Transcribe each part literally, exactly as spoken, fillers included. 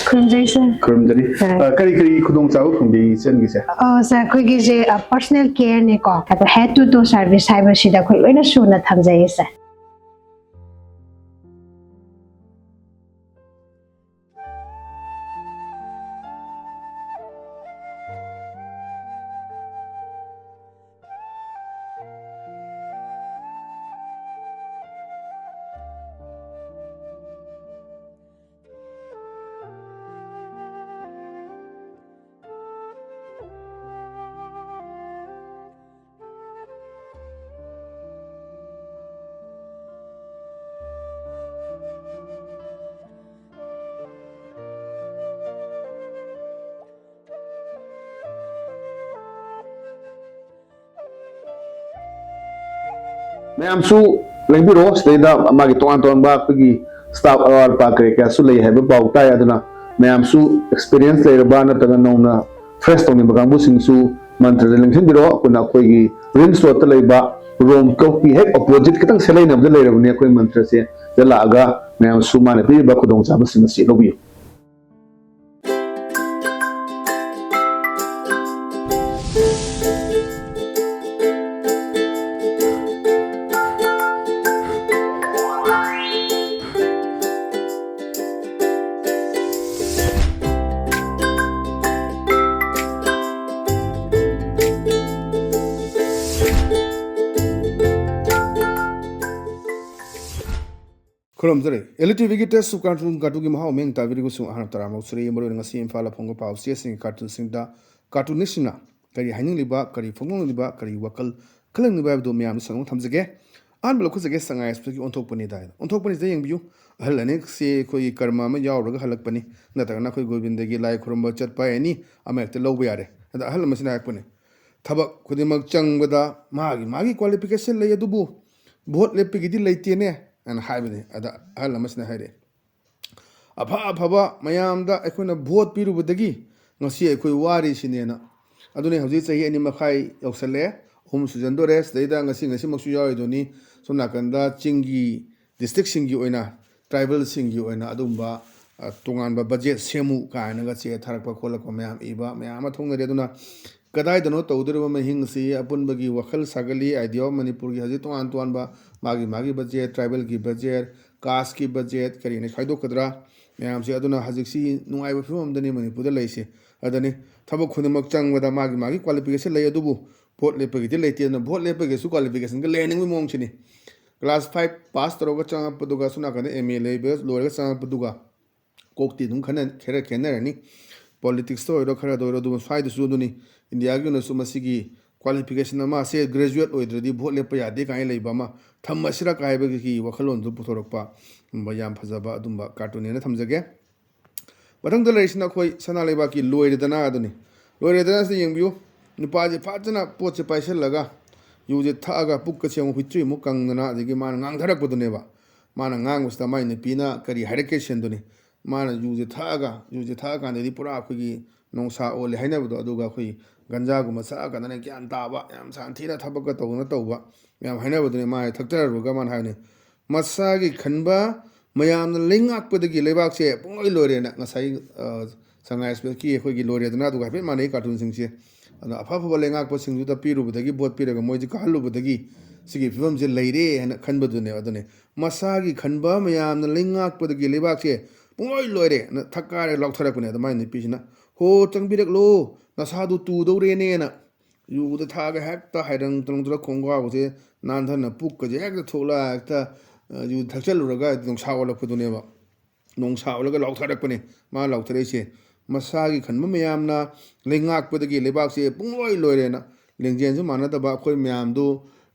ꯈꯨꯔꯨꯝꯖꯩ ꯁꯥꯔ꯫ ꯈꯨꯔꯨꯝꯖꯔꯤ꯫ ꯁꯥꯔ꯫ ꯑ, ꯀꯔꯤ ꯀꯔꯤ ꯈꯨꯗꯣꯡꯆꯥꯕ ꯐꯪꯕꯤ ꯏꯆꯟꯒꯤꯁꯦ? ꯑ, ꯁꯥꯔ, ꯑꯩꯈꯣꯏꯒꯤꯁꯦ, ꯑ, personal careꯅꯦꯀꯣ, ꯑꯗꯣ head to toe service ꯍꯥꯏꯕꯁꯤꯗ ꯑꯩꯈꯣꯏ ꯂꯣꯏꯅ ꯁꯨꯅ ꯊꯝꯖꯩꯌꯦ ꯁꯥꯔ꯫ ꯃꯌꯥꯝꯁꯨ ꯂꯦꯡꯕꯤꯔꯣ, ꯁꯤꯗꯩꯗ ꯃꯥꯒꯤ ꯇꯣꯉꯥꯟ ꯇꯣꯉꯥꯟꯕ ꯑꯩꯈꯣꯏꯒꯤ staff ꯑꯋꯥꯠ ꯑꯄꯥ ꯀꯔꯤ ꯀꯌꯥꯁꯨ ꯂꯩ ꯍꯥꯏꯕ ꯄꯥꯎ ꯇꯥꯏ꯫ ꯑꯗꯨꯅ ꯃꯌꯥꯝꯁꯨ experience ꯂꯩꯔꯕ ꯅꯠꯇ꯭ꯔꯒ ꯅꯧꯅ fresh ꯇꯧꯅꯤꯡꯕ ꯀꯥꯡꯕꯨꯁꯤꯡꯁꯨ ꯃꯟꯇ꯭ꯔꯗ ꯂꯦꯡꯁꯤꯟꯕꯤꯔꯣ꯫ ꯑꯩꯈꯣꯏꯅ ꯑꯩꯈꯣꯏꯒꯤ RIMS roadꯇ ꯂꯩꯕ ꯔꯣꯝ ꯀ꯭ꯂꯕꯀꯤ ꯍꯦꯛ opposite, ꯈꯤꯇꯪ ꯁꯦꯂꯩꯅꯕꯗ ꯂꯩꯔꯕꯅꯤ ꯑꯩꯈꯣꯏ ꯃꯟꯇ꯭ꯔꯁꯦ꯫ ꯁꯤꯗ ꯂꯥꯛꯑꯒ ꯃꯌꯥꯝꯁꯨ ꯃꯥꯅ ꯄꯤꯔꯤꯕ ꯈꯨꯗꯣꯡꯆꯥꯕꯁꯤꯡ ꯑꯁꯤ ꯂꯧꯕꯤꯌꯨ꯫ ꯈꯨꯔꯨꯝꯖꯔꯤ꯫ ꯑꯦꯜ ꯏ ꯇꯤ ꯚꯤꯒꯤ Tales of Cartoon, ꯀꯥꯔꯇꯨꯟꯒꯤ ꯃꯍꯥꯎ ꯃꯤꯠꯌꯦꯡ ꯇꯥꯕꯤꯔꯤꯕꯁꯨ ꯑꯍꯥꯟꯕ ꯇꯔꯥꯃꯔꯛ ꯁꯨꯔꯦ꯫ ꯃꯔꯨꯑꯣꯏꯅ ꯉꯁꯤ ꯏꯝꯐꯥꯜꯗ ꯐꯣꯡꯕ ꯄꯥꯎꯆꯦꯁꯤꯡꯒꯤ ꯀꯥꯔꯇꯨꯟꯁꯤꯡꯗ ꯀꯥꯔꯇꯨꯅꯤꯁꯁꯤꯡꯅ ꯀꯔꯤ ꯍꯥꯏꯅꯤꯡꯂꯤꯕ, ꯀꯔꯤ ꯐꯣꯡꯗꯣꯛꯅꯤꯡꯂꯤꯕ, ꯀꯔꯤ ꯋꯥꯈꯜ ꯈꯜꯍꯟꯅꯤꯡꯂꯤꯕ ꯍꯥꯏꯕꯗꯨ ꯃꯌꯥꯝꯗ ꯁꯟꯗꯣꯛꯅ ꯊꯝꯖꯒꯦ꯫ ꯑꯍꯥꯟꯕ ꯂꯧꯈꯠꯆꯒꯦ, ꯁꯉꯥꯏ ꯑꯦꯛꯁꯄ꯭ꯔꯦꯁꯀꯤ ꯑꯣꯟꯊꯣꯛꯄꯅꯤꯗ ꯍꯥꯏꯅ꯫ ꯑꯣꯟꯊꯣꯛꯄꯅꯤꯁꯤꯗ ꯌꯦꯡꯕꯤꯌꯨ꯫ ꯑꯍꯜ ꯑꯅꯤꯁꯦ ꯑꯩꯈꯣꯏꯒꯤ ꯀꯔꯃ ꯑꯃ ꯌꯥꯎꯔꯒ ꯍꯜꯂꯛꯄꯅꯤ, ꯅꯠꯇ꯭ꯔꯒꯅ ꯑꯩꯈꯣꯏ ꯒꯣꯕꯤꯟꯗꯒꯤ ꯂꯥꯏ ꯈꯨꯔꯨꯝꯕ ꯆꯠꯄ ꯍꯥꯏꯅꯤ, ꯑꯃ ꯍꯦꯛꯇ ꯂꯧꯕ ꯌꯥꯔꯦ꯫ ꯑꯗ ꯑꯍꯜ ꯑꯃꯁꯤꯅ ꯍꯥꯏꯔꯛꯄꯅꯤ, "ꯊꯕꯛ ꯈꯨꯗꯤꯡꯃꯛ ꯆꯪꯕꯗ ꯃꯥꯒꯤ ꯃꯥꯒꯤ qualification ꯂꯩ, ꯑꯗꯨꯕꯨ ꯚꯣꯠ ꯂꯦꯞꯄꯒꯤꯗꯤ ꯂꯩꯇꯦꯅꯦ" ꯍꯥꯏꯅ ꯍꯥꯏꯕꯅꯤ꯫ ꯑꯗ ꯑꯍꯜ ꯑꯃꯁꯤꯅ ꯍꯥꯏꯔꯛꯑꯦ, "ꯑꯐ ꯑꯐꯕ ꯃꯌꯥꯝꯗ ꯑꯩꯈꯣꯏꯅ ꯚꯣꯠ ꯄꯤꯔꯨꯕꯗꯒꯤ ꯉꯁꯤ ꯑꯩꯈꯣꯏ ꯋꯥꯔꯤꯁꯤꯅꯦꯅ"꯫ ꯑꯗꯨꯅꯦ ꯍꯧꯖꯤꯛ ꯆꯍꯤ ꯑꯅꯤ ꯃꯈꯥꯏ ꯌꯧꯁꯜꯂꯛꯑꯦ, ꯑꯍꯨꯝ ꯁꯨꯖꯟꯗꯣꯔꯦ꯫ ꯁꯤꯗꯩꯗ ꯉꯁꯤ, ꯉꯁꯤꯃꯛꯁꯨ ꯌꯥꯎꯔꯤꯗꯨꯅꯤ꯫ ꯁꯣꯝ ꯅꯥꯀꯟꯗ ꯆꯤꯡꯒꯤ districtꯁꯤꯡꯒꯤ ꯑꯣꯏꯅ, tribalꯁꯤꯡꯒꯤ ꯑꯣꯏꯅ ꯑꯗꯨꯒꯨꯝꯕ ꯑ, ꯇꯣꯉꯥꯟꯕ ꯕꯖꯦꯠ ꯁꯦꯝꯃꯨ ꯀꯥꯏꯅꯒ ꯆꯦ ꯊꯥꯔꯛꯄ ꯈꯣꯠꯂꯛꯄ ꯃꯌꯥꯝ ꯏꯕ ꯃꯌꯥꯝ ꯑꯃ ꯊꯣꯛꯅꯔꯦ꯫ ꯑꯗꯨꯅ ꯀꯗꯥꯏꯗꯅꯣ ꯇꯧꯗꯣꯔꯤꯕ ꯃꯍꯤꯡꯁꯤ? ꯑꯄꯨꯟꯕꯒꯤ ꯋꯥꯈꯜ ꯁꯥꯒꯠꯂꯤ꯫ ꯑꯥꯏꯗꯤꯌꯥ ꯑꯣꯐ ꯃꯅꯤꯄꯨꯔꯒꯤ ꯍꯧꯖꯤꯛ ꯇꯣꯉꯥꯟ ꯇꯣꯉꯥꯟꯕ ꯃꯥꯒꯤ ꯃꯥꯒꯤ ꯕꯖꯦꯠ, ꯇ꯭ꯔꯥꯏꯕꯦꯜꯒꯤ ꯕꯖꯦꯠ, ꯀꯥꯁꯀꯤ ꯕꯖꯦꯠ ꯀꯔꯤꯅ ꯈꯥꯏꯗꯣꯛꯀꯗ꯭ꯔꯥ ꯃꯌꯥꯝꯁꯦ꯫ ꯑꯗꯨꯅ ꯍꯧꯖꯤꯛꯁꯤ ꯅꯨꯡꯉꯥꯏꯕ ꯐꯤꯕꯝ ꯑꯝꯗꯅꯤ ꯃꯅꯤꯄꯨꯔꯗ ꯂꯩꯔꯤꯁꯦ꯫ ꯑꯗꯨꯅꯤ ꯊꯕꯛ ꯈꯨꯗꯤꯡꯃꯛ ꯆꯪꯕꯗ ꯃꯥꯒꯤ ꯃꯥꯒꯤ ꯀ꯭ꯋꯥꯂꯤꯐꯤꯀꯦꯁꯟ ꯂꯩ, ꯑꯗꯨꯕꯨ ꯚꯣꯠ ꯂꯦꯞꯄꯒꯤꯗꯤ ꯂꯩꯇꯦ꯫ ꯑꯗꯨꯅ ꯚꯣꯠ ꯂꯦꯞꯄꯒꯤꯁꯨ ꯀ꯭ꯋꯥꯂꯤꯐꯤꯀꯦꯁꯟꯒ ꯂꯩꯍꯟꯅꯤꯡꯕꯒꯤ ꯃꯑꯣꯡꯁꯤꯅꯤ꯫ ꯀ꯭ꯂꯥꯁ ꯐꯥꯏꯚ ꯄꯥꯁ ꯇꯧꯔꯒ ꯆꯪꯉꯛꯄꯗꯨꯒ ꯁꯣꯝ ꯅꯥꯀꯟꯗ ꯑꯦꯝ ꯑꯦ ꯂꯩꯕ ꯂꯣꯏꯔꯒ ꯆꯪꯉꯛꯄꯗꯨꯒ ꯀꯣꯛꯇꯤ ꯑꯗꯨꯝ ꯈꯟꯅ-, ꯈꯔ ꯈꯦꯠꯅꯔꯅꯤ꯫ ꯄꯣꯂꯤꯇꯤꯛꯁꯇ ꯑꯣꯏꯔꯣ, ꯈꯔꯗ ꯑꯣꯏꯔꯣ, ꯑꯗꯨꯒ ꯁ꯭ꯋꯥꯏꯗꯁꯨ ꯑꯗꯨꯅꯤ꯫ ꯏꯟꯗꯤꯌꯥꯒꯤ ꯑꯣꯏꯅꯁꯨ ꯃꯁꯤꯒꯤ ꯀ꯭ꯋꯥꯂꯤꯐꯤꯀꯦꯁꯟ ꯑꯃ, ꯁꯦ ꯒ꯭ꯔꯦꯖꯨꯋꯦꯠ ꯑꯣꯏꯗ꯭ꯔꯗꯤ ꯚꯣꯠ ꯂꯦꯞꯄ ꯌꯥꯗꯦ ꯀꯥꯏꯅ ꯂꯩꯕ ꯑꯃ ꯊꯝꯃꯁꯤꯔꯥ ꯀꯥꯏꯕꯒꯤ ꯋꯥꯈꯜꯂꯣꯟꯗꯨ ꯄꯨꯊꯣꯔꯛꯄ, ꯑꯗꯨꯝꯕ ꯌꯥꯝ ꯐꯖꯕ ꯑꯗꯨꯝꯕ ꯀꯥꯔꯇꯨꯟꯅꯦꯅ ꯊꯝꯖꯒꯦ꯫ ꯃꯊꯪꯗ ꯂꯩꯔꯤꯁꯤꯅ ꯑꯩꯈꯣꯏ ꯁꯅꯥ ꯂꯩꯕꯥꯛꯀꯤ ꯂꯣꯏꯔꯦꯗꯅ ꯑꯗꯨꯅꯤ꯫ ꯂꯣꯏꯔꯦꯗꯅ ꯁꯤꯗ ꯌꯦꯡꯕꯤꯌꯨ, ꯅꯨꯄꯥꯁꯦ ꯐꯖꯅ ꯄꯣꯠꯁꯦ ꯄꯥꯏꯁꯤꯜꯂꯒ ꯌꯨꯁꯦ ꯊꯛꯑꯒ ꯄꯨꯛꯀꯁꯦ ꯑꯃꯨꯛ ꯍꯨꯏꯇ꯭ꯔꯤꯃꯨꯛ ꯀꯪꯗꯅ, ꯑꯗꯒꯤ ꯃꯥꯅ ꯉꯥꯡꯊꯔꯛꯄꯗꯨꯅꯦꯕ꯫ ꯃꯥꯅ ꯉꯥꯡꯕꯁꯤꯗ ꯃꯥꯏ ꯅꯨꯄꯤꯅ ꯀꯔꯤ ꯍꯥꯏꯔꯛꯀꯦ ꯁꯤꯟꯗꯨꯅꯤ꯫ ꯃꯥꯅ ꯌꯨꯁꯦ ꯊꯛꯑꯒ, ꯌꯨꯁꯦ ꯊꯛꯑꯀꯥꯟꯗꯗꯤ ꯄꯨꯔꯥ ꯑꯩꯈꯣꯏꯒꯤ ꯅꯣꯡꯁꯥ ꯑꯣꯜꯂꯦ ꯍꯥꯏꯅꯕꯗꯣ, ꯑꯗꯨꯒ ꯑꯩꯈꯣꯏ ꯒꯟꯖꯥꯒꯨꯝꯕ ꯊꯛꯑꯀꯥꯟꯗꯅ ꯒ꯭ꯌꯥꯟ ꯇꯥꯕ, ꯌꯥꯝ ꯁꯥꯟꯊꯤꯅ ꯊꯕꯛꯀ ꯇꯧꯗꯅ ꯇꯧꯕ ꯃꯌꯥꯝ ꯍꯥꯏꯅꯕꯗꯨꯅꯦ ꯃꯥ ꯊꯛꯆꯔꯨꯔꯒ ꯃꯥꯅ ꯍꯥꯏꯕꯅꯤ꯫ ꯃꯁꯥꯒꯤ ꯈꯟꯕ ꯃꯌꯥꯝꯅ ꯂꯩꯉꯥꯛꯄꯗꯒꯤ ꯂꯩꯕꯥꯛꯁꯦ ꯄꯨꯡꯂꯣꯏ ꯂꯣꯏꯔꯦꯅ꯫ ꯉꯁꯥꯏ, ꯑ, ꯁꯉꯥꯏ ꯑꯦꯛꯁꯄ꯭ꯔꯦꯁꯀꯤ ꯑꯩꯈꯣꯏꯒꯤ ꯂꯣꯏꯔꯦꯗꯅ, ꯑꯗꯨꯒ ꯍꯥꯏꯐꯦꯠ ꯃꯥꯟꯅꯩ ꯀꯥꯔꯇꯨꯟꯁꯤꯡꯁꯦ꯫ ꯑꯗꯣ ꯑꯐ ꯑꯐꯕ ꯂꯩꯉꯥꯛꯄꯁꯤꯡꯗꯨꯗ ꯄꯤꯔꯨꯕꯗꯒꯤ, ꯚꯣꯠ ꯄꯤꯔꯒ ꯃꯣꯏꯁꯦ ꯀꯥꯍꯜꯂꯨꯕꯗꯒꯤ ꯁꯤꯒꯤ ꯐꯤꯕꯝꯁꯦ ꯂꯩꯔꯦ ꯍꯥꯏꯅ ꯈꯟꯕꯗꯨꯅꯦꯕ꯫ ꯑꯗꯨꯅꯦ ꯃꯁꯥꯒꯤ ꯈꯟꯕ ꯃꯌꯥꯝꯅ ꯂꯩꯉꯥꯛꯄꯗꯒꯤ ꯂꯩꯕꯥꯛꯁꯦ ꯄꯨꯡꯂꯣꯏ ꯂꯣꯏꯔꯦꯅ ꯊꯛꯀꯥꯏꯔꯒ ꯂꯥꯎꯊꯔꯛꯄꯅꯦ꯫ ꯑꯗꯣ ꯃꯥꯏ ꯅꯨꯄꯤꯁꯤꯅ, "ꯍꯣ, ꯆꯪꯕꯤꯔꯛꯂꯣ, ꯅꯁꯥꯗꯨ ꯇꯨꯗꯧꯔꯦꯅꯦꯅ"꯫ ꯌꯨꯗ ꯊꯛꯑꯒ ꯍꯦꯛꯇ ꯍꯥꯏꯔꯪ ꯇꯧꯔꯪ ꯇꯧꯔ ꯈꯣꯡꯒ꯭ꯔꯥꯎꯁꯦ ꯅꯥꯟꯊꯅ ꯄꯨꯛꯀꯁꯦ ꯍꯦꯛꯇ ꯊꯣꯛꯂꯛꯑ ꯍꯦꯛꯇ, ꯑ, ꯌꯨ ꯊꯛꯆꯜꯂꯨꯔꯒ ꯅꯣꯡꯁꯥ ꯑꯣꯜꯂꯛꯄꯗꯨꯅꯦꯕ꯫ ꯅꯣꯡꯁꯥ ꯑꯣꯜꯂꯒ ꯂꯥꯎꯊꯔꯛꯄꯅꯦ ꯃꯥ ꯂꯥꯎꯊꯔꯛꯏꯁꯦ꯫ ꯃꯁꯥꯒꯤ ꯈꯟꯕ ꯃꯌꯥꯝꯅ ꯂꯩꯉꯥꯛꯄꯗꯒꯤ ꯂꯩꯕꯥꯛꯁꯦ ꯄꯨꯡꯂꯣꯏ ꯂꯣꯏꯔꯦꯅ꯫ ꯂꯦꯡꯖꯦꯜꯁꯨ ꯃꯥꯟꯅꯗꯕ ꯑꯩꯈꯣꯏ ꯃꯌꯥꯝꯗꯨ,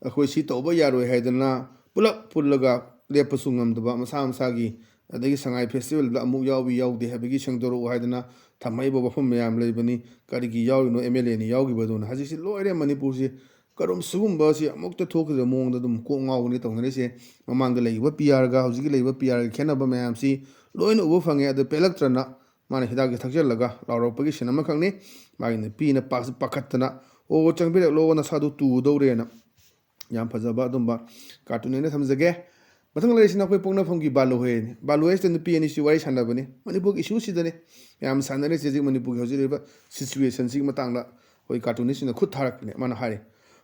ꯑꯩꯈꯣꯏ ꯁꯤ ꯇꯧꯕ ꯌꯥꯔꯣꯏ ꯍꯥꯏꯗꯅ ꯄꯨꯂꯞ ꯄꯨꯜꯂꯒ ꯂꯦꯞꯄꯁꯨ ꯉꯝꯗꯕ, ꯃꯁꯥ ꯃꯁꯥꯒꯤ, ꯑꯗꯒꯤ ꯁꯉꯥꯏ ꯐꯦꯁꯇꯤꯚꯦꯜꯗ ꯑꯃꯨꯛ ꯌꯥꯎꯕꯤ ꯌꯥꯎꯗꯦ ꯍꯥꯏꯕꯒꯤ ꯁꯦꯡꯗꯣꯔꯛꯎ ꯍꯥꯏꯗꯅ ꯊꯝꯃꯛꯏꯕ ꯋꯥꯐꯝ ꯃꯌꯥꯝ ꯂꯩꯕꯅꯤ꯫ ꯀꯔꯤꯒꯤ ꯌꯥꯎꯔꯤꯅꯣ ꯑꯦꯝ ꯑꯦꯜ ꯑꯦꯅ ꯌꯥꯎꯈꯤꯕꯗꯨꯅ? ꯍꯧꯖꯤꯛꯁꯤ ꯂꯣꯏꯔꯦ ꯃꯅꯤꯄꯨꯔꯁꯤ꯫ ꯀꯔꯝ ꯁꯤꯒꯨꯝꯕꯁꯤ ꯑꯃꯨꯛꯇ ꯊꯣꯛꯈꯤꯗꯕ ꯃꯑꯣꯡꯗ ꯑꯗꯨꯝ ꯀꯣꯛ ꯉꯥꯎꯒꯅꯤ ꯇꯧꯅꯔꯤꯁꯦ꯫ ꯃꯃꯥꯡꯗ ꯂꯩꯈꯤꯕ ꯄꯤ ꯑꯥꯔꯒ ꯍꯧꯖꯤꯛꯀꯤ ꯂꯩꯕ ꯄꯤ ꯑꯥꯔꯒ ꯈꯦꯠꯅꯕ ꯃꯌꯥꯝꯁꯤ ꯂꯣꯏꯅ ꯎꯕ ꯐꯪꯉꯦ꯫ ꯑꯗꯨ ꯄꯦꯜꯂꯛꯇ꯭ꯔꯅ ꯃꯥꯅ ꯍꯤꯗꯥꯛꯁꯦ ꯊꯛꯆꯜꯂꯒ ꯂꯥꯎꯔꯛꯄꯒꯤ ꯁꯤꯟ ꯑꯃꯈꯛꯅꯤ꯫ ꯃꯥꯒꯤ ꯅꯨꯄꯤꯅ ꯄꯥ-, ꯄꯥꯈꯠꯇꯅ, "ꯑꯣ, ꯆꯪꯕꯤꯔꯛꯂꯣ, ꯅꯁꯥꯗꯨ ꯇꯨꯗꯧꯔꯦꯅ"꯫ ꯌꯥꯝ ꯐꯖꯕ ꯑꯗꯨꯝꯕ ꯀꯥꯔꯇꯨꯟ ꯑꯣꯏꯅ ꯊꯝꯖꯒꯦ꯫ ꯃꯊꯪ ꯂꯩꯔꯤꯁꯤꯅ ꯑꯩꯈꯣꯏ ꯄꯣꯛꯅꯐꯝꯒꯤ ꯕꯥꯂꯨ ꯍꯣꯏꯅꯤ꯫ ꯕꯥꯂꯨ ꯍꯥꯏꯁꯤꯗ ꯅꯨꯄꯤ ꯑꯅꯤꯁꯤ ꯋꯥꯔꯤ ꯁꯥꯟꯅꯕꯅꯤ꯫ ꯃꯅꯤꯄꯨꯔꯒꯤ ꯏꯁꯨꯁꯤꯗꯅꯤ ꯃꯌꯥꯝ ꯁꯥꯟꯅꯔꯤꯁꯦ꯫ ꯍꯧꯖꯤꯛ ꯃꯅꯤꯄꯨꯔꯒꯤ ꯍꯧꯖꯤꯛ ꯂꯩꯔꯤꯕ ꯁꯤꯆꯨꯋꯦꯁꯟꯁꯤꯒꯤ ꯃꯇꯥꯡꯗ ꯑꯩꯈꯣꯏ ꯀꯥꯔꯇꯨꯅꯤꯁꯁꯤꯡꯅ ꯈꯨꯠ ꯊꯥꯔꯛꯄꯅꯦ꯫ ꯃꯥꯅ ꯍꯥꯏꯔꯤ,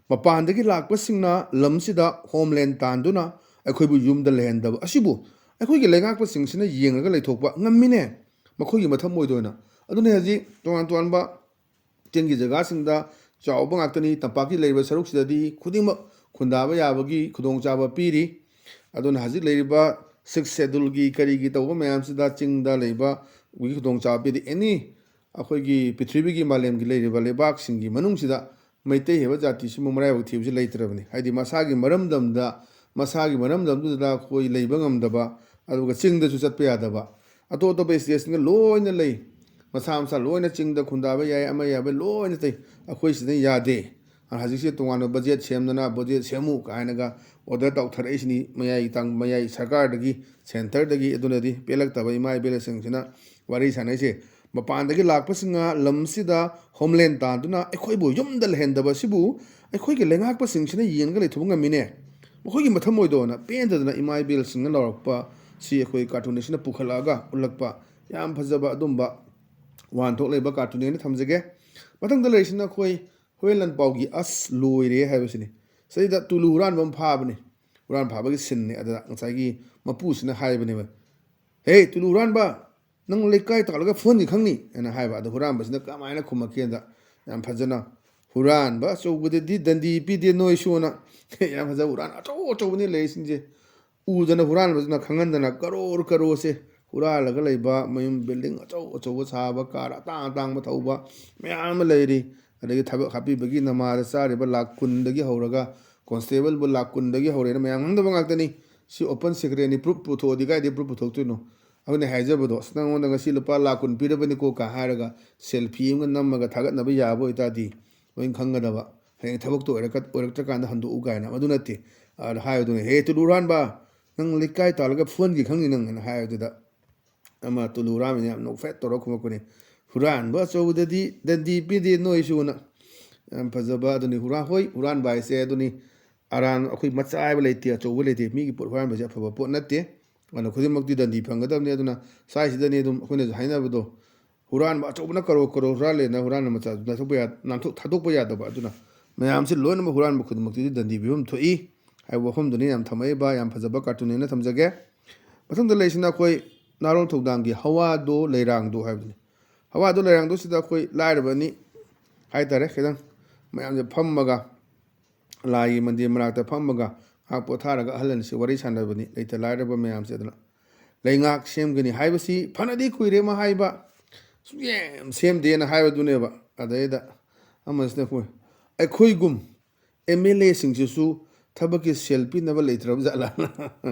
"ꯃꯄꯥꯟꯗꯒꯤ ꯂꯥꯛꯄꯁꯤꯡꯅ ꯂꯝꯁꯤꯗ ꯍꯣꯝꯂꯦꯟ ꯇꯥꯟꯗꯨꯅ ꯑꯩꯈꯣꯏꯕꯨ ꯌꯨꯝꯗ ꯂꯩꯍꯟꯗꯕ ꯑꯁꯤꯕꯨ ꯑꯩꯈꯣꯏꯒꯤ ꯂꯩꯉꯥꯛꯄꯁꯤꯡꯁꯤꯅ ꯌꯦꯡꯂꯒ ꯂꯩꯊꯣꯛꯄ ꯉꯝꯃꯤꯅꯦ꯫ ꯃꯈꯣꯏꯒꯤ ꯃꯊꯧ ꯑꯣꯏꯗꯣꯏꯅ"꯫ ꯑꯗꯨꯅ ꯍꯧꯖꯤꯛ ꯇꯣꯉꯥꯟ ꯇꯣꯉꯥꯟꯕ ꯆꯤꯡꯒꯤ ꯖꯒꯥꯁꯤꯡꯗ ꯆꯥꯎꯕ ꯉꯥꯛꯇꯅꯤ꯫ ꯇꯝꯄꯥꯛꯀꯤ ꯂꯩꯔꯤꯕ ꯁꯔꯨꯛꯁꯤꯗꯗꯤ ꯈꯨꯗꯤꯡꯃꯛ ꯈꯨꯟꯗꯥꯕ ꯌꯥꯕꯒꯤ ꯈꯨꯗꯣꯡꯆꯥꯕ ꯄꯤꯔꯤ꯫ ꯑꯗꯨꯅ ꯍꯧꯖꯤꯛ ꯂꯩꯔꯤꯕ ꯁꯤꯛꯁ ꯁꯦꯗꯨꯜꯒꯤ ꯀꯔꯤꯒꯤ ꯇꯧꯕ ꯃꯌꯥꯝꯁꯤꯗ ꯆꯤꯡꯗ ꯂꯩꯕꯒꯤ ꯈꯨꯗꯣꯡꯆꯥꯕ ꯄꯤꯔꯤ꯫ ꯑꯦꯅꯤ ꯑꯩꯈꯣꯏꯒꯤ ꯄ꯭ꯔꯤꯊꯤꯕꯤꯒꯤ ꯃꯥꯂꯦꯝꯒꯤ ꯂꯩꯔꯤꯕ ꯂꯩꯕꯥꯛꯁꯤꯡꯒꯤ ꯃꯅꯨꯡꯁꯤꯗ ꯃꯩꯇꯩ ꯍꯥꯏꯕ ꯖꯥꯇꯤꯁꯤꯃꯨꯛ ꯃꯔꯥꯏꯕꯛ ꯊꯤꯕꯁꯤ ꯂꯩꯇ꯭ꯔꯕꯅꯤ꯫ ꯍꯥꯏꯗꯤ ꯃꯁꯥꯒꯤ ꯃꯔꯝꯗꯝꯗ, ꯃꯁꯥꯒꯤ ꯃꯔꯝꯗꯝꯗꯨꯗ ꯑꯩꯈꯣꯏ ꯂꯩꯕ ꯉꯝꯗꯕ, ꯑꯗꯨꯒ ꯆꯤꯡꯗꯁꯨ ꯆꯠꯄ ꯌꯥꯗꯕ, ꯑꯇꯣꯞ ꯑꯇꯣꯞꯄ ꯁ꯭ꯇꯦꯠꯁꯤꯡꯗ ꯂꯣꯏꯅ ꯂꯩ꯫ ꯃꯁꯥ ꯃꯁꯥ ꯂꯣꯏꯅ ꯆꯤꯡꯗ ꯈꯨꯟꯗꯥꯕ ꯌꯥꯏ, ꯑꯃ ꯌꯥꯕ ꯂꯣꯏꯅ ꯇꯧꯏ꯫ ꯑꯩꯈꯣꯏ ꯁꯤꯗ ꯌꯥꯗꯦ꯫ ꯍꯧꯖꯤꯛꯁꯦ ꯇꯣꯉꯥꯟꯕ ꯕꯖꯦꯠ ꯁꯦꯝꯗꯅ, "ꯕꯖꯦꯠ ꯁꯦꯝꯃꯨ" ꯀꯥꯏꯅꯒ ꯑꯣꯔꯗꯔ ꯇꯧꯊꯔꯛꯏꯁꯤꯅꯤ ꯃꯌꯥꯏ ꯇꯥꯡ-, ꯃꯌꯥꯏ ꯁꯔꯀꯥꯔꯗꯒꯤ, ꯁꯦꯟꯇꯔꯗꯒꯤ꯫ ꯑꯗꯨꯅꯗꯤ ꯄꯦꯜꯂꯛꯇꯕ ꯏꯃꯥ ꯏꯕꯦꯜꯁꯤꯡꯁꯤꯅ ꯋꯥꯔꯤ ꯁꯥꯟꯅꯩꯁꯦ꯫ ꯃꯄꯥꯟꯗꯒꯤ ꯂꯥꯛꯄꯁꯤꯡꯅ ꯂꯝꯁꯤꯗ ꯍꯣꯝꯂꯦꯟ ꯇꯥꯟꯗꯨꯅ ꯑꯩꯈꯣꯏꯕꯨ ꯌꯨꯝꯗ ꯂꯩꯍꯟꯗꯕ ꯑꯁꯤꯕꯨ ꯑꯩꯈꯣꯏꯒꯤ ꯂꯩꯉꯥꯛꯄꯁꯤꯡꯁꯤꯅ ꯌꯦꯡꯉꯒ ꯂꯩꯊꯣꯛꯄ ꯉꯝꯃꯤꯅꯦ꯫ ꯃꯈꯣꯏꯒꯤ ꯃꯊꯃꯣꯏꯗꯣꯅ ꯄꯦꯟꯗꯗꯅ ꯏꯃꯥ ꯏꯕꯦꯜꯁꯤꯡꯅ ꯂꯥꯎꯔꯛꯄ ꯁꯤ ꯑꯩꯈꯣꯏ ꯀꯥꯔꯇꯨꯅꯤꯁꯅ ꯄꯨꯈꯠꯂꯛꯑꯒ ꯎꯠꯂꯛꯄ ꯌꯥꯝ ꯐꯖꯕ ꯑꯗꯨꯝꯕ ꯋꯥꯍꯟꯊꯣꯛ ꯂꯩꯕ ꯀꯥꯔꯇꯨꯟꯅꯦꯅ ꯊꯝꯖꯒꯦ꯫ ꯃꯊꯪꯗ ꯂꯩꯔꯤꯁꯤꯅ ꯑꯩꯈꯣꯏ ꯍꯨꯔꯦꯟ ꯂꯥꯟꯄꯥꯎꯒꯤ "ꯑꯁ ꯂꯣꯏꯔꯦ" ꯍꯥꯏꯕꯁꯤꯅꯤ꯫ ꯁꯤꯗꯩꯗ ꯇꯨꯂꯨ ꯍꯨꯔꯥꯟꯕ ꯑꯃ ꯐꯥꯕꯅꯤ꯫ ꯍꯨꯔꯥꯟ ꯐꯥꯕꯒꯤ ꯁꯤꯟꯅꯤ꯫ ꯑꯗꯨꯗ ꯉꯁꯥꯏꯒꯤ ꯃꯄꯨꯁꯤꯅ ꯍꯥꯏꯕꯅꯦꯕ, "ꯍꯦ ꯇꯨꯂꯨ ꯍꯨꯔꯥꯟꯕ, ꯅꯪ ꯂꯩꯀꯥꯏ ꯇꯥꯜꯂꯒ ꯐꯨꯍꯟꯒꯦ ꯈꯪꯅꯤ" ꯍꯥꯏꯅ ꯍꯥꯏꯕ꯫ ꯑꯗꯣ ꯍꯨꯔꯥꯟꯕꯁꯤꯅ ꯀꯃꯥꯏꯅ ꯈꯨꯝꯃꯛꯀꯦꯗ ꯌꯥꯝ ꯐꯖꯅ, "ꯍꯨꯔꯥꯟꯕ ꯑꯆꯧꯕꯗꯗꯤ ꯗꯟꯗꯤ ꯄꯤꯗꯦ ꯅꯣꯏꯁꯨꯅ"꯫ ꯌꯥꯝ ꯐꯖꯕ ꯍꯨꯔꯥꯟ ꯑꯆꯧ ꯑꯆꯧꯕꯅꯤ ꯂꯩꯔꯤꯁꯤꯡꯁꯦ꯫ ꯎꯗꯅ ꯍꯨꯔꯥꯟꯕꯗꯨꯅ ꯈꯪꯍꯟꯗꯅ ꯀꯔꯣꯔ ꯀꯔꯣꯔꯁꯦ ꯍꯨꯔꯥꯜꯂꯒ ꯂꯩꯕ, ꯃꯌꯨꯝ ꯕꯤꯜꯗꯤꯡ ꯑꯆꯧ ꯑꯆꯧꯕ ꯁꯥꯕ, ꯀꯥꯔ ꯑꯇꯥꯡ ꯑꯇꯥꯡꯕ ꯊꯧꯕ ꯃꯌꯥꯝ ꯑꯃ ꯂꯩꯔꯤ꯫ ꯑꯗꯒꯤ ꯊꯕꯛ ꯍꯥꯞꯄꯤꯕꯒꯤ ꯅꯃꯥꯗ ꯆꯥꯔꯤꯕ ꯂꯥꯛ ꯀꯨꯟꯗꯒꯤ ꯍꯧꯔꯒ, ꯀꯣꯟꯁꯇꯦꯕꯜꯕꯨ ꯂꯥꯛ ꯀꯨꯟꯗꯒꯤ ꯍꯧꯔꯦꯅ ꯃꯌꯥꯝ ꯈꯪꯗꯕ ꯉꯥꯛꯇꯅꯤ꯫ ꯁꯤ ꯑꯣꯄꯟ ꯁꯤꯀ꯭ꯔꯦꯠꯅꯤ, ꯄ꯭ꯔꯨꯞ ꯄꯨꯊꯣꯛꯑꯗꯤ ꯀꯥꯏꯗꯩ ꯄ꯭ꯔꯨꯞ ꯄꯨꯊꯣꯛꯇꯣꯏꯅꯣ? ꯑꯩꯈꯣꯏꯅ ꯍꯥꯏꯖꯕꯗꯣ, "ꯑꯁ, ꯅꯪꯉꯣꯟꯗ ꯉꯁꯤ ꯂꯨꯄꯥ ꯂꯥꯛ ꯀꯨꯟ ꯄꯤꯔꯕꯅꯤꯀꯣ" ꯀ ꯍꯥꯏꯔꯒ ꯁꯦꯜꯐꯤ ꯑꯃꯒ ꯅꯝꯃꯒ ꯊꯥꯒꯠꯅꯕ ꯌꯥꯕ ꯑꯣꯏꯇꯥꯔꯗꯤ ꯂꯣꯏ ꯈꯪꯒꯗꯕ꯫ ꯍꯌꯦꯡ ꯊꯕꯛꯇꯣ ꯑꯣꯏꯔꯛꯀ-, ꯑꯣꯏꯔꯛꯇ꯭ꯔꯀꯥꯟꯗ ꯍꯟꯗꯣꯛꯎ ꯀꯥꯏꯅ꯫ ꯑꯗꯨ ꯅꯠꯇꯦ꯫ ꯑꯗ ꯍꯥꯏꯕꯗꯨꯅ, "ꯍꯦ ꯇꯨꯂꯨ ꯍꯨꯔꯥꯟꯕ, ꯅꯪ ꯂꯩꯀꯥꯏ ꯇꯥꯜꯂꯒ ꯐꯨꯍꯟꯒꯦ ꯈꯪꯅꯤ ꯅꯪ" ꯍꯥꯏꯅ ꯍꯥꯏꯕꯗꯨꯗ ꯑꯃ ꯇꯨꯂꯨ ꯍꯨꯔꯥꯟꯕꯅ ꯌꯥꯝ ꯅꯣꯛꯐꯦꯠ ꯇꯧꯔꯒ ꯈꯨꯝꯃꯛꯄꯅꯤ, "ꯍꯨꯔꯥꯟꯕ ꯑꯆꯧꯕꯗꯗꯤ ꯗꯟꯗꯤ ꯄꯤꯗꯦ ꯅꯣꯏꯁꯨꯅ"꯫ ꯌꯥꯝ ꯐꯖꯕ ꯑꯗꯨꯅꯤ꯫ ꯍꯨꯔꯥ-, ꯍꯣꯏ, ꯍꯨꯔꯥꯟꯕ ꯍꯥꯏꯁꯦ ꯑꯗꯨꯅꯤ꯫ ꯑꯔꯥꯟ ꯑꯩꯈꯣꯏ ꯃꯆꯥ ꯍꯥꯏꯕ ꯂꯩꯇꯦ, ꯑꯆꯧꯕ ꯂꯩꯇꯦ꯫ ꯃꯤꯒꯤ ꯄꯣꯠ ꯍꯨꯔꯥꯟꯕꯁꯦ ꯑꯐꯕ ꯄꯣꯠ ꯅꯠꯇꯦ꯫ ꯑꯗꯨꯅ ꯈꯨꯗꯤꯡꯃꯛꯇꯤ ꯗꯟꯗꯤ ꯐꯪꯒꯗꯕꯅꯤ꯫ ꯑꯗꯨꯅ ꯁ꯭ꯋꯥꯏꯁꯤꯗꯅꯤ ꯑꯗꯨꯝ ꯑꯩꯈꯣꯏꯅꯁꯨ ꯍꯥꯏꯅꯕꯗꯣ, ꯍꯨꯔꯥꯟꯕ ꯑꯆꯧꯕꯅ ꯀꯔꯣꯔ ꯀꯔꯣꯔ ꯍꯨꯔꯥꯜꯂꯦꯅ ꯍꯨꯔꯥꯟꯕ ꯃꯆꯥꯗꯨ ꯅꯥꯟꯊꯣꯛꯄ ꯌꯥ-, ꯅꯥꯟꯊꯣꯛ-, ꯊꯥꯗꯣꯛꯄ ꯌꯥꯗꯕ꯫ ꯑꯗꯨꯅ ꯃꯌꯥꯝꯁꯤ ꯂꯣꯏꯅꯃꯛ ꯍꯨꯔꯥꯟꯕ ꯈꯨꯗꯤꯡꯃꯛꯇꯨꯗꯤ ꯗꯟꯗꯤ ꯐꯤꯕꯝ ꯊꯣꯛꯏ ꯍꯥꯏꯕ ꯋꯥꯐꯝꯗꯨꯅꯤ꯫ ꯌꯥꯝ ꯊꯝꯃꯛꯏꯕ, ꯌꯥꯝ ꯐꯖꯕ ꯀꯥꯔꯇꯨꯟꯅꯦꯅ ꯊꯝꯖꯒꯦ꯫ ꯃꯊꯪꯗ ꯂꯩꯁꯤꯅ ꯑꯩꯈꯣꯏ ꯅꯍꯥꯔꯣꯜ ꯊꯧꯗꯥꯡꯒꯤ ꯍꯋꯥꯗꯣ ꯂꯩꯔꯥꯡꯗꯣ ꯍꯥꯏꯕꯗꯨꯅꯤ꯫ ꯍꯋꯥꯗꯣ ꯂꯩꯔꯥꯡꯗꯣ ꯁꯤꯗ ꯑꯩꯈꯣꯏ ꯂꯥꯏꯔꯕꯅꯤ ꯍꯥꯏꯇꯥꯔꯦ, ꯈꯤꯇꯪ ꯃꯌꯥꯝꯁꯦ ꯐꯝꯃꯒ ꯂꯥꯏꯒꯤ ꯃꯟꯗꯤꯔ ꯃꯅꯥꯛꯇ ꯐꯝꯃꯒ ꯉꯥꯏꯍꯥꯛ ꯄꯣꯊꯥꯔꯒ ꯑꯍꯜ ꯑꯅꯤꯁꯤ ꯋꯥꯔꯤ ꯁꯥꯟꯅꯕꯅꯤ, ꯂꯩꯇ ꯂꯥꯏꯔꯕ ꯃꯌꯥꯝꯁꯦ꯫ ꯑꯗꯨꯅ ꯂꯩꯉꯥꯛ ꯁꯦꯝꯒꯅꯤ ꯍꯥꯏꯕꯁꯤ ꯐꯅꯗꯤ ꯀꯨꯏꯔꯦ ꯑꯃ ꯍꯥꯏꯕ, ꯁꯨꯡꯁꯦꯝ ꯁꯦꯝꯗꯦꯅ ꯍꯥꯏꯕꯗꯨꯅꯦꯕ꯫ ꯑꯗꯩꯗ ꯑꯃꯁꯤꯅ ꯑꯩꯈꯣꯏ, ꯑꯩꯈꯣꯏꯒꯨꯝ ꯑꯦꯝ ꯑꯦꯜ ꯑꯦꯁꯤꯡꯁꯤꯁꯨ ꯊꯕꯛꯀꯤ ꯁꯦꯜ ꯄꯤꯅꯕ ꯂꯩꯇ꯭ꯔꯕ ꯖꯥꯠꯂꯥ?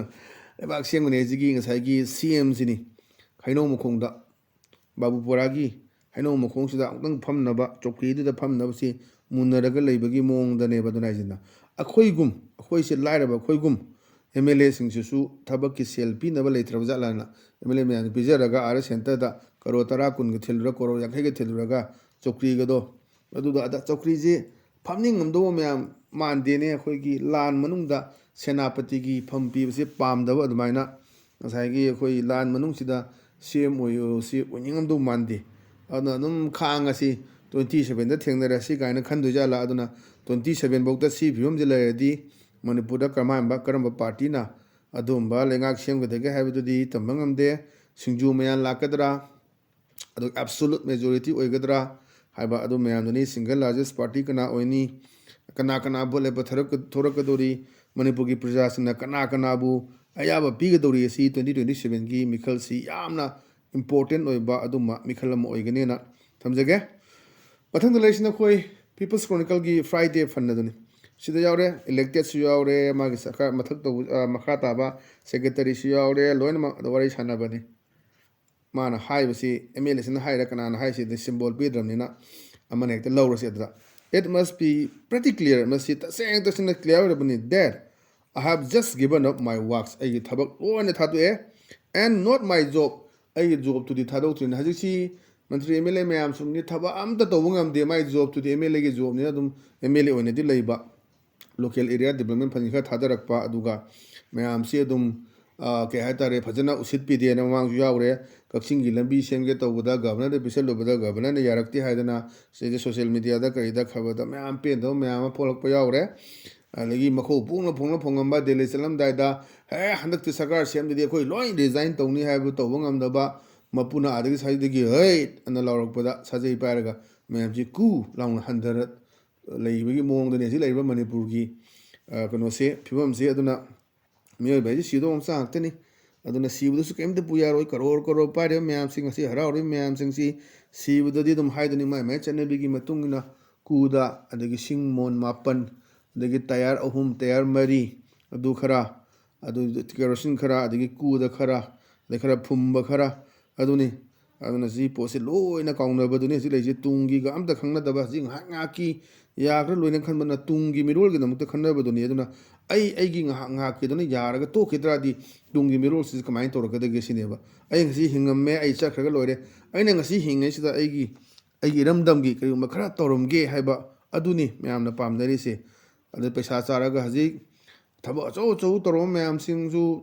ꯂꯩꯕꯥꯛ ꯁꯦꯝꯒꯅꯤ ꯍꯥꯏꯁꯤꯒꯤ ꯉꯁꯥꯏꯒꯤ ꯁꯤ ꯑꯦꯝꯁꯤꯅꯤ ꯍꯩꯅꯧ ꯃꯈꯣꯡꯗ, ꯕꯥꯕꯨꯄꯨꯔꯥꯒꯤ ꯍꯩꯅꯧ ꯃꯈꯣꯡꯁꯤꯗ ꯑꯃꯨꯛꯇꯪ ꯐꯝꯅꯕ, ꯆꯧꯀ꯭ꯔꯤꯗꯨꯗ ꯐꯝꯅꯕꯁꯤ ꯃꯨꯟꯅꯔꯒ ꯂꯩꯕꯒꯤ ꯃꯑꯣꯡꯗꯅꯦꯕ꯫ ꯑꯗꯨꯅ ꯍꯥꯏꯁꯤꯅ ꯑꯩꯈꯣꯏꯒꯨꯝ, ꯑꯩꯈꯣꯏꯁꯦ ꯂꯥꯏꯔꯕ ꯑꯩꯈꯣꯏꯒꯨꯝ ꯑꯦꯝ ꯑꯦꯜ ꯑꯦꯁꯤꯡꯁꯤꯁꯨ ꯊꯕꯛꯀꯤ ꯁꯦꯜ ꯄꯤꯅꯕ ꯂꯩꯇ꯭ꯔꯕ ꯖꯥꯠꯂꯥꯅ ꯑꯦꯝ ꯑꯦꯜ ꯑꯦ ꯃꯌꯥꯝꯅ ꯄꯤꯖꯔꯒ ꯑꯥꯗ ꯁꯦꯟꯇꯔꯗ ꯀꯔꯣꯔ ꯇꯔꯥ ꯀꯨꯟꯒ ꯊꯤꯜꯂꯨꯔ, ꯀꯔꯣꯔ ꯌꯥꯡꯈꯩꯒ ꯊꯤꯜꯂꯨꯔꯒ ꯆꯧꯀ꯭ꯔꯤꯒꯗꯣ, ꯑꯗꯨꯗ ꯑꯗ ꯆꯧꯀ꯭ꯔꯤꯁꯦ ꯐꯝꯅꯤꯡꯉꯝꯗꯧꯕ ꯃꯌꯥꯝ ꯃꯥꯟꯗꯦꯅꯦ꯫ ꯑꯩꯈꯣꯏꯒꯤ ꯂꯥꯟ ꯃꯅꯨꯡꯗ ꯁꯦꯅꯥꯄꯇꯤꯒꯤ ꯐꯝ ꯄꯤꯕꯁꯦ ꯄꯥꯝꯗꯕ ꯑꯗꯨꯃꯥꯏꯅ ꯉꯁꯥꯏꯒꯤ ꯑꯩꯈꯣꯏ ꯂꯥꯟ ꯃꯅꯨꯡꯁꯤꯗ ꯁꯤ ꯑꯦꯝ ꯑꯣꯏꯌꯨ ꯁꯤ ꯑꯣꯏꯅꯤꯡꯉꯝꯗꯧ ꯃꯥꯟꯗꯦ꯫ ꯑꯗꯨꯅ ꯑꯗꯨꯝ ꯈꯥꯡꯉꯁꯤ, ꯇ꯭ꯋꯦꯟꯇꯤ ꯁꯕꯦꯟꯗ ꯊꯦꯡꯅꯔꯁꯤ ꯀꯥꯏꯅ ꯈꯟꯗꯣꯏ ꯖꯥꯠꯂꯥ? ꯑꯗꯨꯅ ꯇ꯭ꯋꯦꯟꯇꯤ ꯁꯕꯦꯟ ꯐꯥꯎꯗ ꯁꯤ ꯐꯤꯕꯝꯁꯤ ꯂꯩꯔꯗꯤ ꯃꯅꯤꯄꯨꯔꯗ ꯀꯔꯝꯍꯥꯏꯅ, ꯀꯔꯝꯕ ꯄꯥꯔꯇꯤꯅ ꯑꯗꯨꯒꯨꯝꯕ ꯂꯩꯉꯥꯛ ꯁꯦꯝꯒꯗꯒꯦ ꯍꯥꯏꯕꯗꯨꯗꯤ ꯇꯝꯕ ꯉꯝꯗꯦ꯫ ꯁꯤꯡꯖꯨ ꯃꯌꯥꯟ ꯂꯥꯛꯀꯗ꯭ꯔꯥ? ꯑꯗꯨꯒ absolute majority ꯑꯣꯏꯒꯗ꯭ꯔꯥ ꯍꯥꯏꯕ ꯑꯗꯨ ꯃꯌꯥꯝꯗꯨꯅꯤ꯫ Single largest party ꯀꯅꯥ ꯑꯣꯏꯅꯤ? ꯀꯅꯥ ꯀꯅꯥ ꯚꯣꯠ ꯂꯦꯞꯄ ꯊꯣꯔꯛꯀ-, ꯊꯣꯔꯛꯀꯗꯧꯔꯤ? ꯃꯅꯤꯄꯨꯔꯒꯤ ꯄ꯭ꯔꯖꯥꯁꯤꯡꯅ ꯀꯅꯥ ꯀꯅꯥꯕꯨ ꯑꯌꯥꯕ ꯄꯤꯒꯗꯧꯔꯤ? ꯑꯁꯤ ꯇ꯭ꯋꯦꯟꯇꯤ ꯇ꯭ꯋꯦꯟꯇꯤ ꯁꯕꯦꯟꯒꯤ ꯃꯤꯈꯜꯁꯤ ꯌꯥꯝꯅ important ꯑꯣꯏꯕ ꯑꯗꯨꯝꯕ ꯃꯤꯈꯜ ꯑꯃ ꯑꯣꯏꯒꯅꯦꯅ ꯊꯝꯖꯒꯦ꯫ ꯃꯊꯪꯗ ꯂꯩꯔꯤꯁꯤꯅ ꯑꯩꯈꯣꯏ People's Chronicleꯒꯤ Friday Fund ꯑꯗꯨꯅꯤ꯫ ꯁꯤꯗ ꯌꯥꯎꯔꯦ, electedꯁꯨ ꯌꯥꯎꯔꯦ, ꯃꯥꯒꯤ ꯁꯔꯀꯥꯔ ꯃꯊꯛ ꯇꯧꯕ, ꯑ, ꯃꯈꯥ ꯇꯥꯕ secretaryꯁꯨ ꯌꯥꯎꯔꯦ, ꯂꯣꯏꯅꯃꯛ ꯑꯗ ꯋꯥꯔꯤ ꯁꯥꯟꯅꯕꯅꯤ꯫ ꯃꯥꯅ ꯍꯥꯏꯕꯁꯤ, ꯑꯦꯝ ꯑꯦꯜ ꯑꯦꯁꯤꯅ ꯍꯥꯏꯔ ꯀꯅꯥꯅ ꯍꯥꯏꯁꯤꯗꯤ symbol ꯄꯤꯗ꯭ꯔꯕꯅꯤꯅ ꯑꯃꯅ ꯍꯦꯛꯇ ꯂꯧꯔꯁꯤ꯫ ꯑꯗꯨꯗ, "It must be pretty clear", ꯃꯁꯤ ꯇꯁꯦꯡ ꯇꯁꯦꯡꯅ clear ꯑꯣꯏꯔꯕꯅꯤ, "that I have just given up my works", ꯑꯩꯒꯤ ꯊꯕꯛ ꯂꯣꯏꯅ ꯊꯥꯗꯣꯛꯑꯦ, "and not my job", ꯑꯩꯒꯤ ꯖꯣꯕꯇꯨꯗꯤ ꯊꯥꯗꯣꯛꯇ꯭ꯔꯤꯅꯤ꯫ ꯍꯧꯖꯤꯛꯁꯤ ꯃꯟꯇ꯭ꯔꯤ ꯑꯦꯝ ꯑꯦꯜ ꯑꯦ ꯃꯌꯥꯝꯁꯤꯡꯗꯤ ꯊꯕꯛ ꯑꯝꯇ ꯇꯧꯕ ꯉꯝꯗꯦ, ꯃꯥꯏ ꯖꯣꯕꯇꯨꯗꯤ ꯑꯦꯝ ꯑꯦꯜ ꯑꯦꯒꯤ ꯖꯣꯕꯅꯤꯅ ꯑꯗꯨꯝ ꯑꯦꯝ ꯑꯦꯜ ꯑꯦ ꯑꯣꯏꯅꯗꯤ ꯂꯩꯕ꯫ local area development fund ꯈꯔ ꯊꯥꯗꯔꯛꯄ, ꯑꯗꯨꯒ ꯃꯌꯥꯝꯁꯤ ꯑꯗꯨꯝ, ꯑ, ꯀꯩ ꯍꯥꯏꯇꯥꯔꯦ, ꯐꯖꯅ ꯎꯁꯤꯠꯄꯤꯗꯦꯅ ꯃꯃꯥꯡꯁꯨ ꯌꯥꯎꯔꯦ꯫ ꯀꯛꯆꯤꯡꯒꯤ ꯂꯝꯕꯤ ꯁꯦꯝꯒꯦ ꯇꯧꯕꯗ ꯒꯚꯔꯅꯔꯗ ꯄꯤꯁꯜꯂꯨꯕꯗ ꯒꯚꯔꯅꯔꯅ ꯌꯥꯔꯛꯇꯦ ꯍꯥꯏꯗꯅ ꯁꯤꯗ social mediaꯗ ꯀꯔꯤꯗ ꯈꯕꯔꯗ ꯃꯌꯥꯝ ꯄꯦꯟꯗꯕ ꯃꯌꯥꯝ ꯑꯃ ꯐꯣꯡꯂꯛꯄ ꯌꯥꯎꯔꯦ꯫ ꯑꯗꯒꯤ ꯃꯈꯣꯏ ꯐꯣꯡꯅ ꯐꯣꯡꯅ ꯐꯣꯡꯉꯝꯕ ꯗꯦꯜꯂꯤ ꯆꯠꯂꯝꯗꯥꯏꯗ, "ꯍꯦ, ꯍꯟꯗꯛꯇꯤ ꯁꯔꯀꯥꯔ ꯁꯦꯝꯗꯗꯤ ꯑꯩꯈꯣꯏ ꯂꯣꯏ resign ꯇꯧꯅꯤ" ꯍꯥꯏꯕ ꯇꯧꯕ ꯉꯝꯗꯕ ꯃꯄꯨꯅ ꯑꯥꯗꯒꯤ ꯁꯥꯏꯗꯒꯤ "ꯍꯩ" ꯑꯅ ꯂꯥꯎꯔꯛꯄꯗ ꯁꯥꯖꯩ ꯄꯥꯏꯔꯒ ꯃꯌꯥꯝꯁꯤ ꯀꯨ ꯂꯥꯎꯅ ꯍꯟꯊꯔ ꯂꯩꯕꯒꯤ ꯃꯑꯣꯡꯗꯅꯤ ꯍꯧꯖꯤꯛ ꯂꯩꯔꯤꯕ ꯃꯅꯤꯄꯨꯔꯒꯤ, ꯑ, ꯀꯩꯅꯣꯁꯦ, ꯐꯤꯕꯝꯁꯦ꯫ ꯑꯗꯨꯅ ꯃꯤꯑꯣꯏꯕ ꯍꯥꯏꯁꯦ ꯁꯤꯗꯧꯕ ꯃꯆꯥ ꯉꯥꯛꯇꯅꯤ꯫ ꯑꯗꯨꯅ ꯁꯤꯕꯗꯁꯨ ꯀꯩꯝꯇ ꯄꯨ ꯌꯥꯔꯣꯏ꯫ ꯀꯔꯣꯔ ꯀꯔꯣꯔ ꯄꯥꯏꯔꯤꯕ ꯃꯌꯥꯝꯁꯤꯡ, ꯉꯁꯤ ꯍꯔꯥꯎꯔꯤꯕ ꯃꯌꯥꯝꯁꯤꯡꯁꯤ ꯁꯤꯕꯗꯗꯤ ꯑꯗꯨꯝ ꯍꯥꯏꯗꯨꯅꯤ, ꯃꯥꯏ ꯃꯥꯏ ꯆꯠꯅꯕꯤꯒꯤ ꯃꯇꯨꯡ ꯏꯟꯅ ꯀꯨꯗ, ꯑꯗꯒꯤ ꯁꯤꯡ ꯃꯣꯟ ꯃꯥꯄꯟ, ꯑꯗꯒꯤ ꯇꯌꯥꯔ ꯑꯍꯨꯝ, ꯇꯌꯥꯔ ꯃꯔꯤ, ꯑꯗꯨ ꯈꯔ, ꯑꯗꯨ ꯀꯦꯔꯣꯁꯤꯟ ꯈꯔ, ꯑꯗꯒꯤ ꯀꯨꯗ ꯈꯔ, ꯑꯗꯩ ꯈꯔ ꯐꯨꯝꯕ ꯈꯔ, ꯑꯗꯨꯅꯤ꯫ ꯑꯗꯨꯅ ꯁꯤ ꯄꯣꯠꯁꯦ ꯂꯣꯏꯅ ꯀꯥꯎꯅꯕꯗꯨꯅꯤ ꯍꯧꯖꯤꯛ ꯂꯩꯔꯤꯁꯦ꯫ ꯇꯨꯡꯒꯤꯒ ꯑꯝꯇ ꯈꯪꯅꯗꯕ, ꯍꯧꯖꯤꯛ ꯉꯥꯏꯍꯥꯛ ꯉꯥꯏꯍꯥꯛꯀꯤ ꯌꯥꯈ꯭ꯔ ꯂꯣꯏꯅ ꯈꯟꯕꯅ ꯇꯨꯡꯒꯤ ꯃꯤꯔꯣꯜꯒꯤꯗꯃꯛꯇ ꯈꯟꯅꯕꯗꯨꯅꯤ꯫ ꯑꯗꯨꯅ ꯑꯩ ꯑꯩꯒꯤ ꯉꯥꯏꯍꯥꯛ ꯉꯥꯏꯍꯥꯛꯀꯤꯗꯨꯅ ꯌꯥꯔꯒ ꯇꯣꯛꯈꯤ ꯇꯥꯔꯗꯤ ꯇꯨꯡꯒꯤ ꯃꯤꯔꯣꯜꯁꯤꯁꯨ ꯀꯃꯥꯏꯅ ꯇꯧꯔꯛꯀꯗꯒꯦ ꯁꯤꯅꯦꯕ꯫ ꯑꯩ ꯉꯁꯤ ꯍꯤꯡꯉꯝꯃꯦ, ꯑꯩ ꯆꯠꯈ꯭ꯔꯒ ꯂꯣꯏꯔꯦ꯫ ꯑꯩꯅ ꯉꯁꯤ ꯍꯤꯡꯉꯤꯁꯤꯗ ꯑꯩꯒꯤ, ꯑꯩꯒꯤ ꯏꯔꯝꯗꯝꯒꯤ ꯀꯔꯤꯒꯨꯝꯕ ꯈꯔ ꯇꯧꯔꯝꯒꯦ ꯍꯥꯏꯕ ꯑꯗꯨꯅꯤ ꯃꯌꯥꯝꯅ ꯄꯥꯝꯅꯔꯤꯁꯦ꯫ ꯑꯗꯩ ꯄꯩꯁꯥ ꯆꯥꯔꯒ ꯍꯧꯖꯤꯛ ꯊꯕꯛ ꯑꯆꯧ ꯑꯆꯧ ꯇꯧꯔꯝꯕ ꯃꯌꯥꯝꯁꯤꯡꯁꯨ,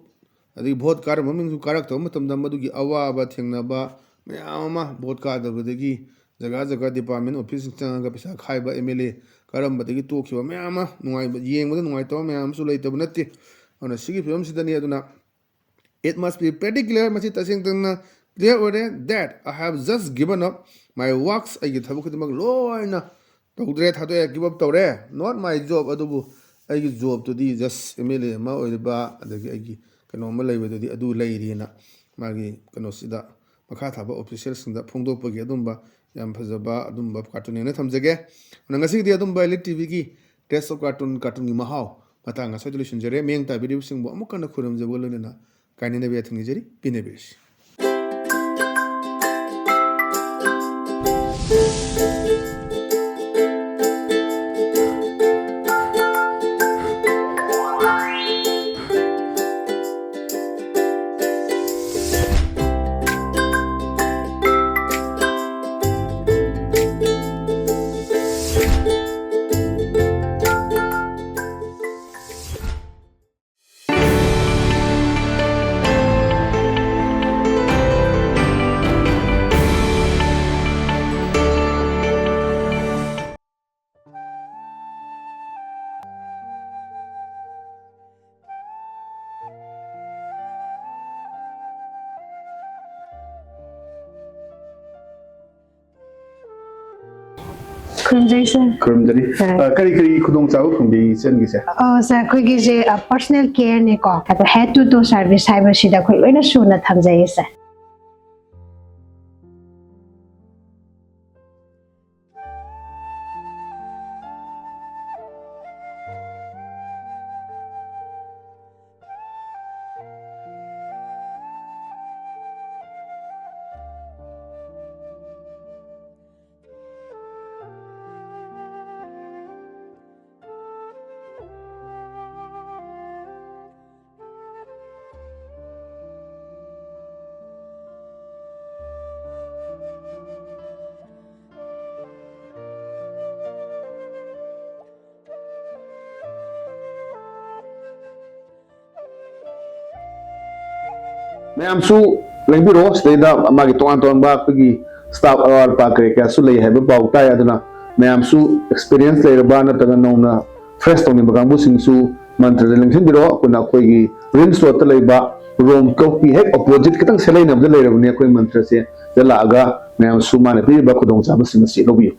ꯑꯗꯒꯤ ꯚꯣꯠ ꯀꯥꯔꯝꯕ ꯃꯤꯡꯁꯨ ꯀꯥꯔꯛꯇꯕ ꯃꯇꯝꯗ ꯃꯗꯨꯒꯤ ꯑꯋꯥꯕ ꯊꯦꯡꯅꯕ ꯃꯌꯥꯝ ꯑꯃ, ꯚꯣꯠ ꯀꯥꯗꯕꯗꯒꯤ ꯖꯒꯥ ꯖꯒꯥ department office ꯆꯪꯉꯒ ꯄꯩꯁꯥ ꯈꯥꯏꯕ, M L A ꯀꯥꯔꯝꯕꯗꯒꯤ ꯇꯣꯛꯈꯤꯕ ꯃꯌꯥꯝ ꯑꯃ, ꯅꯨꯡꯉꯥꯏꯕ, ꯌꯦꯡꯕꯗ ꯅꯨꯡꯉꯥꯏꯇꯕ ꯃꯌꯥꯝ ꯑꯃꯁꯨ ꯂꯩꯇꯕ ꯅꯠꯇꯦ꯫ ꯑꯗꯨꯅ ꯁꯤꯒꯤ ꯐꯤꯕꯝꯁꯤꯗꯅꯤ꯫ ꯑꯗꯨꯅ it must be pretty clear, ꯃꯁꯤ ꯇꯁꯦꯡ ꯇꯁꯦꯡꯅ clear ꯑꯣꯏꯔꯦ, that I have just given up my works, ꯑꯩꯒꯤ ꯊꯕꯛ ꯈꯨꯗꯤꯡꯃꯛ ꯂꯣꯏꯅ ꯇꯧꯗ꯭ꯔꯦ, ꯊꯥꯗꯣꯛꯑꯦ, give up ꯇꯧꯔꯦ, not my job, ꯑꯗꯨꯕꯨ ꯑꯩꯒꯤ ꯖꯣꯕꯇꯨꯗꯤ just M L A ꯑꯃ ꯑꯣꯏꯔꯤꯕ, ꯑꯗꯒꯤ ꯑꯩꯒꯤ ꯀꯩꯅꯣꯝꯃ ꯂꯩꯕꯗꯨꯗꯤ ꯑꯗꯨ ꯂꯩꯔꯤꯅ ꯃꯥꯒꯤ ꯀꯩꯅꯣꯁꯤꯗ ꯃꯈꯥ ꯊꯥꯕ officialꯁꯤꯡꯗ ꯐꯣꯡꯗꯣꯛꯄꯒꯤ ꯑꯗꯨꯝꯕ ꯌꯥꯝ ꯐꯖꯕ ꯑꯗꯨꯝꯕ cartoon ꯑꯣꯏꯅ ꯊꯝꯖꯒꯦ꯫ ꯑꯗꯨꯅ ꯉꯁꯤꯒꯤꯗꯤ ꯑꯗꯨꯝꯕ Elite TVꯒꯤ Taste of Cartoon, cartoonꯒꯤ ꯃꯍꯥꯎ ꯃꯇꯥꯡ ꯑꯁ꯭ꯋꯥꯏꯗ ꯂꯣꯏꯁꯤꯟꯖꯔꯦ꯫ ꯃꯤꯠꯌꯦꯡ ꯇꯥꯕꯤꯔꯤꯕꯁꯤꯡꯕꯨ ꯑꯃꯨꯛ ꯍꯟꯅ ꯈꯨꯔꯨꯝꯖꯕꯒ ꯂꯣꯏꯅꯅ ꯀꯥꯏꯅꯅꯕ ꯌꯥꯊꯪ ꯅꯤꯖꯔꯤ, ꯄꯤꯅꯕꯤꯔꯁꯤ꯫ ꯈꯨꯔꯨꯝꯖꯩ ꯁꯥꯔ꯫ ꯈꯨꯔꯨꯝꯖꯔꯤ꯫ ꯁꯥꯔ꯫ ꯑ, ꯀꯔꯤ ꯀꯔꯤ ꯈꯨꯗꯣꯡꯆꯥꯕ ꯐꯪꯕꯤ ꯏꯆꯟꯒꯤꯁꯦ? ꯑꯣ ꯁꯥꯔ, ꯑꯩꯈꯣꯏꯒꯤꯁꯦ ꯄꯔꯁꯅꯦꯜ ꯀꯦꯌꯔꯅꯤꯀꯣ, ꯑꯗꯣ ꯍꯦꯗ ꯇꯨ ꯇꯣ ꯁꯥꯔꯚꯤꯁ ꯍꯥꯏꯕꯁꯤꯗ ꯑꯩꯈꯣꯏ ꯂꯣꯏꯅ ꯁꯨꯅ ꯊꯝꯖꯩꯌꯦ ꯁꯥꯔ꯫ ꯃꯌꯥꯝꯁꯨ ꯂꯦꯡꯕꯤꯔꯣ꯫ ꯁꯤꯗꯩꯗ ꯃꯥꯒꯤ ꯇꯣꯉꯥꯟ ꯇꯣꯉꯥꯟꯕ ꯑꯩꯈꯣꯏꯒꯤ ꯁ꯭ꯇꯥꯐ ꯑꯋꯥꯠ ꯑꯄꯥ ꯀꯔꯤ ꯀꯌꯥꯁꯨ ꯂꯩ ꯍꯥꯏꯕ ꯄꯥꯎ ꯇꯥꯏ꯫ ꯑꯗꯨꯅ ꯃꯌꯥꯝꯁꯨ ꯑꯦꯛꯁꯄꯤꯔꯤꯌꯦꯟꯁ ꯂꯩꯔꯕ ꯅꯠꯇ꯭ꯔꯒ ꯅꯧꯅ ꯐ꯭ꯔꯦꯁ ꯇꯧꯅꯤꯡꯕ ꯀꯥꯡꯕꯨꯁꯤꯡꯁꯨ ꯃꯟꯇ꯭ꯔꯗ ꯂꯦꯡꯁꯤꯟꯕꯤꯔꯣ꯫ ꯑꯩꯈꯣꯏꯅ ꯑꯩꯈꯣꯏꯒꯤ ꯔꯤꯝꯁ ꯔꯣꯗꯇ ꯂꯩꯕ ꯔꯣꯝ ꯀ꯭ꯂꯕꯀꯤ ꯍꯦꯛ ꯑꯣꯄꯣꯖꯤꯠ ꯈꯤꯇꯪ ꯁꯦꯂꯩꯅꯕꯗ ꯂꯩꯔꯕꯅꯤ ꯑꯩꯈꯣꯏ ꯃꯟꯇ꯭ꯔꯁꯦ꯫ ꯁꯤꯗ ꯂꯥꯛꯑꯒ ꯃꯌꯥꯝꯁꯨ ꯃꯥꯅ ꯄꯤꯔꯤꯕ ꯈꯨꯗꯣꯡꯆꯥꯕꯁꯤꯡ ꯑꯁꯤ ꯂꯧꯕꯤꯌꯨ꯫